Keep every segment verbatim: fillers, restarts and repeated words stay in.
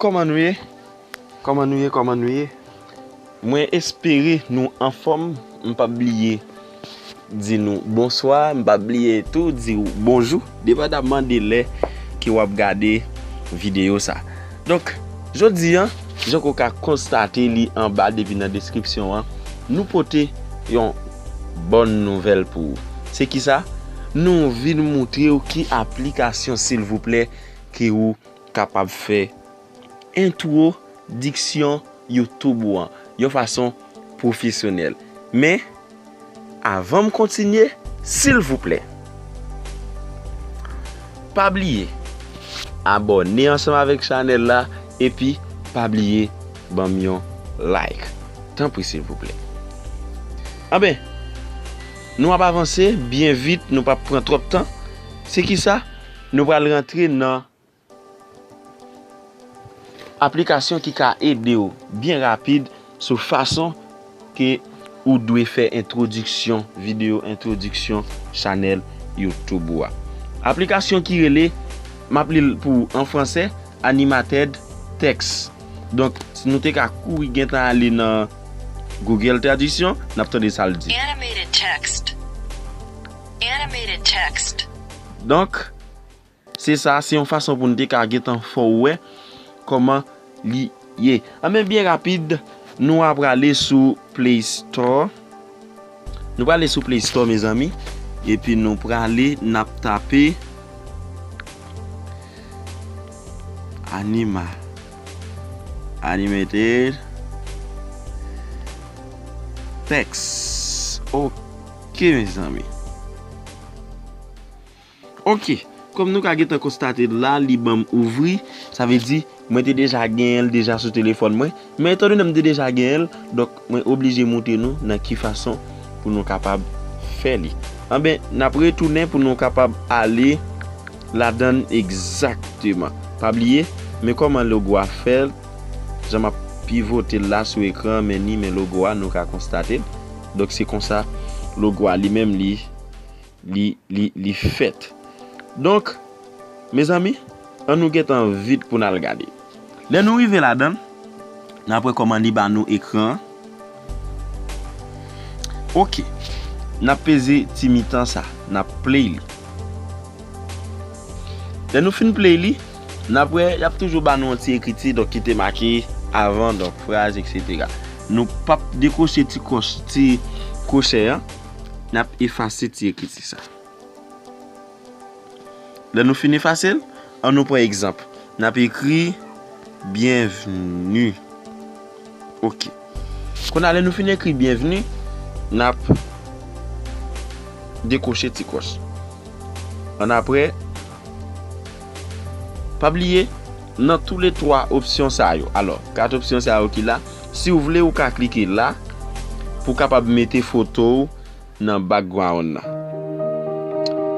Kòman nou ye? Kòman nou ye? Kòman nou ye? Mwen espere nou anfòm. M p ap bliye di nou bonswa. M p ap bliye tou di w bonjou, depandamman de lè ke w ap gade videyo sa. Donk, jodi a, jan ke w ka konstate li anba depi nan deskripsyon an, nou pote yon bòn nouvèl pou ou. Se kisa? Nou vin moutre w ki aplikasyon, silvouplè, ke ou kapab fè entwodiksyon YouTube ou an yon fason pwofesyonèl. Men, avan m kontinye, silvouplè, pa bliye abòne ansanm avèk chanèl la, epi pa bliye ban m yon like. Tanpri, silvouplè. Anben, nou ap avanse byen vit, nou p ap pran twòp tan. Se kisa? Nou pral rantre nan aplikasyon ki ka ede w byen rapid sou fason ke ou dwe fè entwodiksyon, videyo entwodiksyon chanèl YouTube ou a. Aplikasyon ki rele, m ap li l pou ou an fransè, Animated Text. Donk, si nou te ka kouri gentan ale nan Google Tradisyon, n ap tande sa l di. Animated text. Animated text. Donk, se sa, se yon fason pou n te ka gentan fè w wè kòman li ye. Anben, byen rapid, nou a prale sou Play Store. Nou prale sou Play Store, mezanmi. Epi nou prale, n ap tape Anima. Animated Text. Ok, mezanmi. Ok, kòm nou ka gentan konstate la, li ban m ouvri, sa vle di, mwen te deja genyen l deja sou telefòn mwen. Men etandone m te deja genyen l, donk mwen oblije moutre nou nan ki fason pou nou kapab fè li. Anben, n ap retounen pou nou kapab ale ladan l egzakteman. Pa bliye, men kòman logo a fèt, jan m ap pivote l la sou ekran, men ni men logo a, nou ka konstate l. Donk, se konsa logo a li menm li, li, li, li fèt. Donk, mezanmi, ann nou gentan vit pou n al gade. Lè nou rive ladan l, n ap wè kòman li ba nou ekran an. Ok. N ap peze ti mitan sa, n ap play li. Lè nou fin play li, n ap wè, y ap toujou ba nou yon ti ekriti, donk, ki te make avan, donk, fraz, etsetera. Nou p ap dekwoche ti kwoch-, ti kwochè an, n ap efase ti ekriti sa. Lè nou fin efase l, ann nou pran egzanp. N ap ekri byenvni. Ok. Kounye a, lè nou fin ekri byenvni, n ap dekwoche ti kwoch. Annapre, pa bliye, nan toulètwa opsyon sa yo, alò, kat opsyon sa yo ki la, si w vle, ou ka klike la pou w kapab mete foto w nan background nan.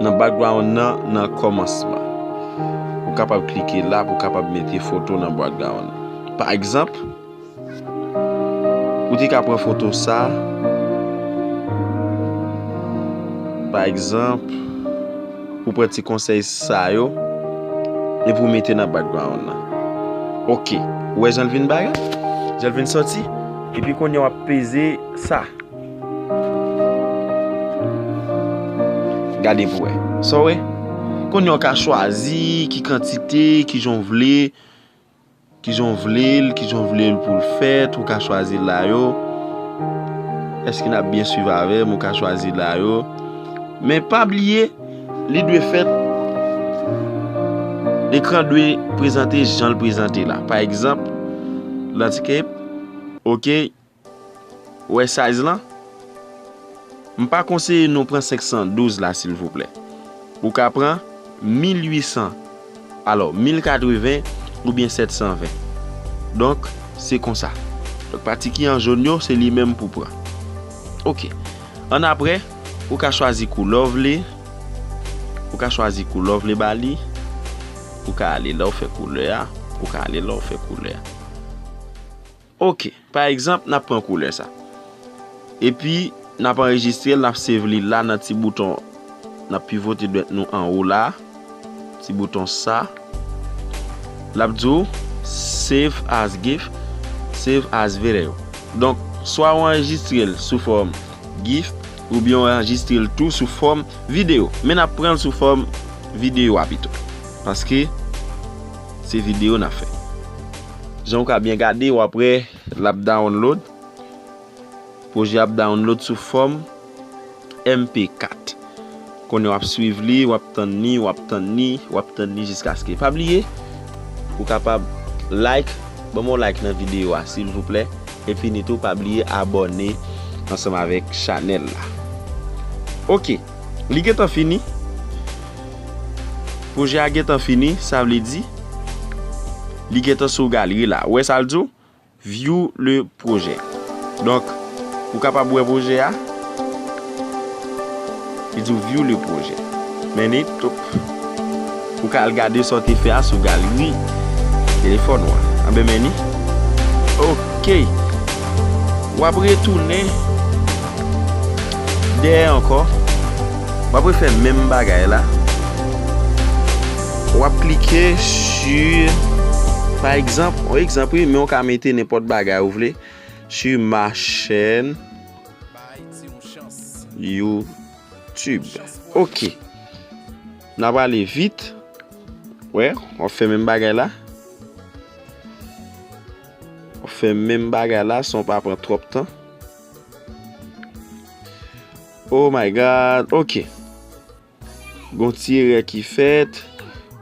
Nan background nan, nan kòmansman. Ou kapab klike la pou w kapab mete foto nan background nan. Pa egzanp, ou te ka pran foto sa. Pa egzanp, ou pran ti konsèy sa yo epi w mete nan background nan. Ok. Ou wè jan l vin bagay? Jan l vin sòti? Epi kounye a w ap peze sa. Gade pou wè. Sa w wè? Kounye a w ka chwazi ki kantite, ki jan w vle, ki jan w vle l, ki jan w vle l pou l fèt, ou ka chwazi la yo. Èske n ap byen swiv avè m? Ou ka chwazi la yo. Men pa bliye, li dwe fèt, ekran dwe prezante jan l prezante la. Pa egzanp, landscape, ok, Ou wè size lan? M pa konseye nou pran senk san douz la, silvouplè. Ou ka pran mil uit san, alò, mil katreven oubyen sèt san ven. Donk, se konsa. Donk, pati ki an jòn yo, se li menm pou pran. Ok. Annapre, ou ka chwazi koulè w vle. Ou ka chwazi koulè w vle ba li. Ou ka ale la w fè koulè a. Ou ka ale la w fè koulè a. Ok. Pa egzanp, n ap pran koulè sa. Epi, n ap anrejistre l, n ap save li la nan ti bouton. N ap pivote dwèt nou anwo la. Ti bouton sa. L ap di w, Save as GIF, save as video. Donk, swa w anrejistre l sou fòm GIF, oubyen w anrejistre l tou sou fòm videyo. Men n ap pran l sou fòm videyo a pito. Paske se videyo n ap fè. Jan w ka byen gade, w ap wè l ap download. Pwojè ap download sou fòm M P kat. Kounye w ap swiv li, w ap tann li, w ap tann li, w ap tann li jiskaske. Pa bliye, ou kapab like, ban m yon like nan videyo a, silvouplè. Epi ni tou, pa bliye abòne ansanm avèk chanèl la. Oke, li gentan fini. Pwojè a gentan fini, sa vle di, li gentan sou galri la. Ou wè sa l di w? View le projet. Donk, ou kapab wè pwojè a. Li di w view le projet. Men li, toup. Ou ka al gade sa w te fè a sou galri telefòn ou a. Anben, men li. Oke. W ap retounen dèyè ankò. W ap refè menm bagay la. W ap klike sur, pa egzanp, yon egzanp wi, men w ka mete nenpòt bagay ou vle. Sur ma chaîne YouTube. Oke. N ap ale vit. Wè, w ap fè menm bagay la. W ap fè menm bagay la san w pa pran twòp tan. Oh my God. Oke. Gon ti erè ki fèt.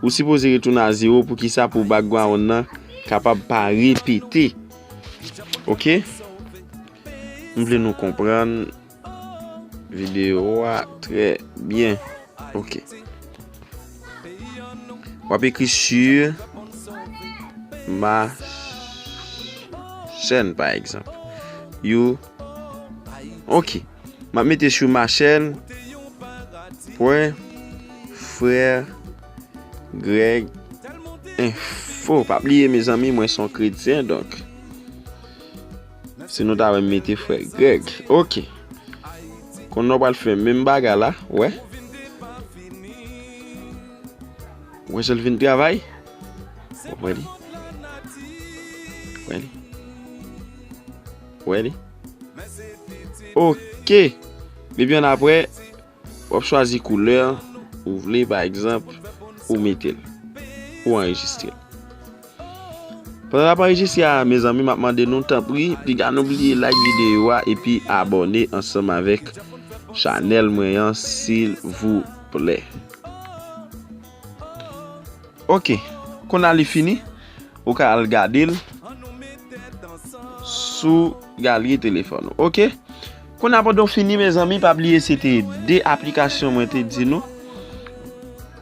Ou sipoze retounen a zewo. Poukisa? Pou background nan kapab pa repete. Oke? M vle nou konprann videyo a trè byen. Oke. W ap ekri sur ma chaîne, pa egzanp. You. Oke. M ap mete sur ma chaîne pwen frè Greg info. Pa bliye, mezanmi, mwen se yon kretyen, donk, si nou ta wè m mete frè Greg. Oke. Kounye a w pral fè menm bagay la, wè. Wè jan l vin travay. Wè li. Wè li. Wè li. Oke. Ebyen, apre, w ap chwazi koulè ou vle, pa egzanp, ou mete l. Ou anrejistre l. Pandan n ap anrejistre a, mezanmi, m ap mande nou, tanpri, piga nou bliye like videyo a epi abòne ansanm avèk chanèl mwen an, silvouplè. Oke. Kounye a li fini, ou ka al gade l sou galri telefòn ou. Oke? Kounye a, pandan w fini, mezanmi, pa bliye se te de aplikasyon mwen te di nou.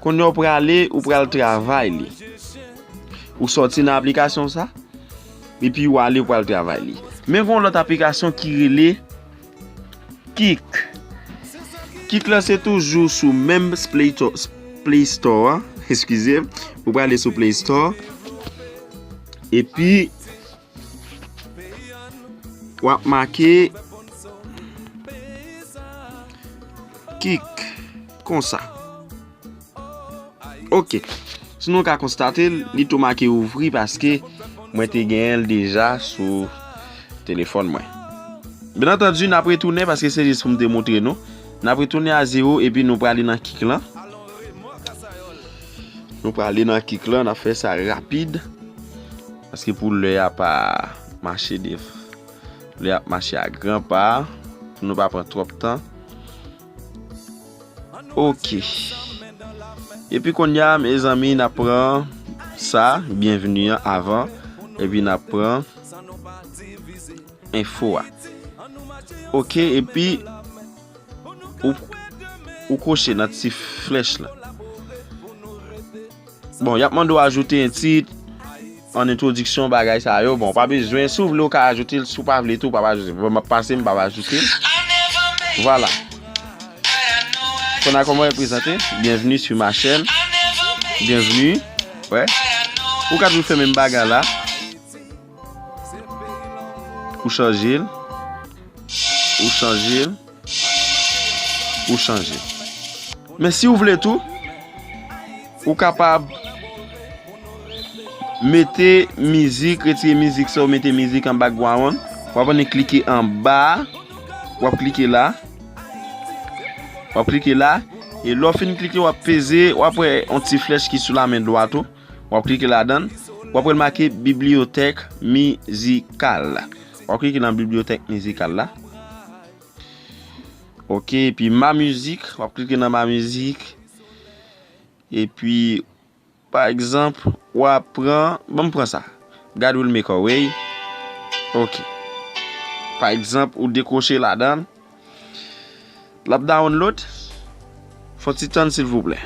Kounye a, ou prale, ou pral travay li. Ou sòti nan aplikasyon sa, epi ou ale, ou pral travay li. Men gon lòt aplikasyon ki rele Kik. Kik la se toujou sou menm Play Store, Play Store an, eskize m. Ou prale sou Play Store. Epi, w ap make Kik konsa. Oke. Si nou ka konstate l, li tou make ouvri paske mwen te genyen l deja sou telefòn mwen. Byen antandi, n ap retounen paske se jis pou m te montre nou. N ap retounen a zewo epi nou prale nan Kik lan. Nou prale nan Kik lan, n ap fè sa rapid. Paske pou lè a pa mache de, lè a ap mache a gran pa, pou nou pa pran twòp tan. Oke. Epi kounye a, mezanmi, n ap pran sa, byenveni an avan, epi n ap pran enfo a. Oke, epi ou, ou koche nan ti flèch la. Bon, y ap mande w ajoute yon tit, an entwodiksyon, bagay sa yo. Bon, w pa bezwen. Si w vle, w ka ajoute l. Si w pa vle tou, w pa ajoute l. Bon, m ap pase, m p ap ajoute l. Vwala. Kounye a, kòman w reprezante? Byenveni sur ma chaîne. Byenveni. Wè. Ou ka toujou fè menm bagay la. Ou chanje l. Ou chanje l. Ou chanje. Men si w vle tou, ou kapab Mete mizik, retire mizik sa, ou mete mizik an background. W ap annik klike anba a. W ap klike la. W ap klike la. E lè w fin klike, w ap peze, w ap wè yon ti flèch ki sou la men dwat ou. W ap klike ladan l. W ap wè l make bibliyotèk mizikal. W ap klike nan bibliyotèk mizikal la. Ok, epi ma mizik, w ap klike nan ma mizik. Epi, pa egzanp, w ap pran, ban m pran sa. God will make a way. Ok. Pa egzanp, ou dekwoche ladan l. L ap download. Fon ti tann, silvouplè.